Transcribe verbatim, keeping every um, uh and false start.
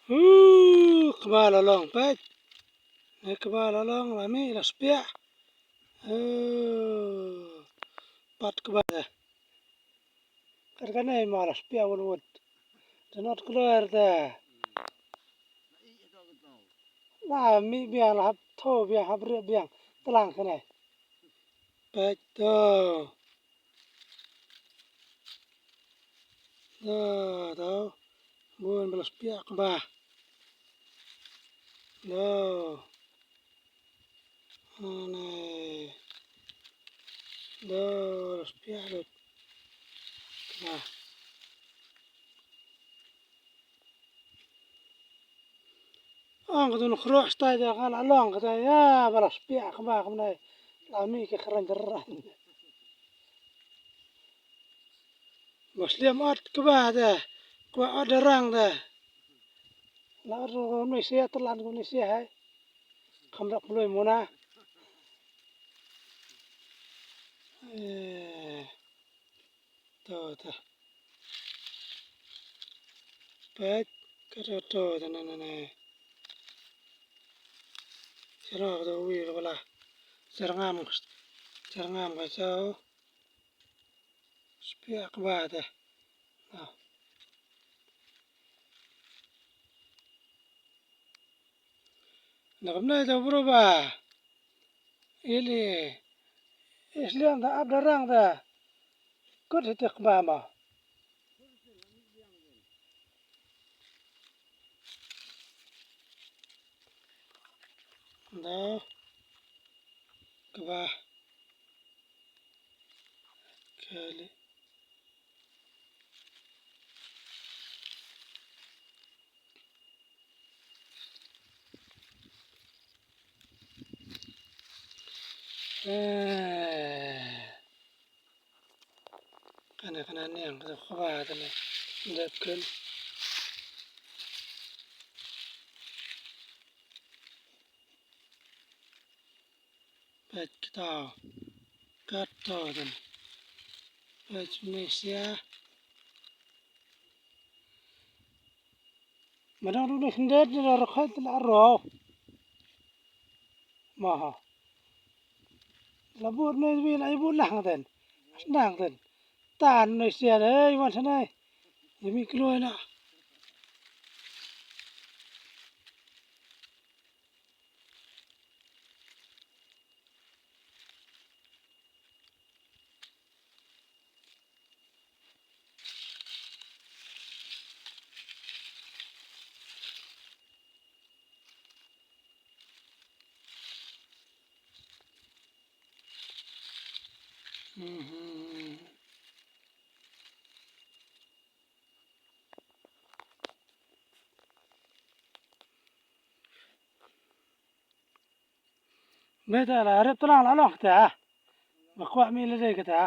Huh, kba la long peit. Ngi kba la long la mih la spiah. Huh. Pat kba te. Kat kane ma la spiah wut wut. Te not kloi te. La mih biang la hap tho biang hap rieh biang. Tlang kane. Peit to. Da, da. Bun ba la spiah kba. Da. Ane. Da, la spiah lut. Kba. Ong ka dun khroh stai da ka la long ka da ya ba la spiah kba kumne. La mih ka khrang khrang. Ba sliam ot kba da. Kba ot da rang da. La ot ro ne sia tlan ko ne sia hai. Kham rak ploi mona. Eh. To, to. Peit, ka to, to, to, na, na, na. Sero, to, wi, lo, la. Serngam, serngam, ka to. Spiah kba, to. Na. Na kumne to bro ba. Ili. Isliang ta ap darang ta. Kut hitik ba ma. Da. Kba. Kali. Eh. Kana kana ne ang kata khaba tane. Dep kun. Peit kata. Kata dan. Peit Malaysia. Madang ruh ne khyndet ne la rkhot la ro. Maha. La bur ne bi la ibu lang den. Nang den. Tan ne sia ne wan sana. Yemi kloi na. Mhm. Beta la rep tlang la long kata. Ba kwah mi la dei kata.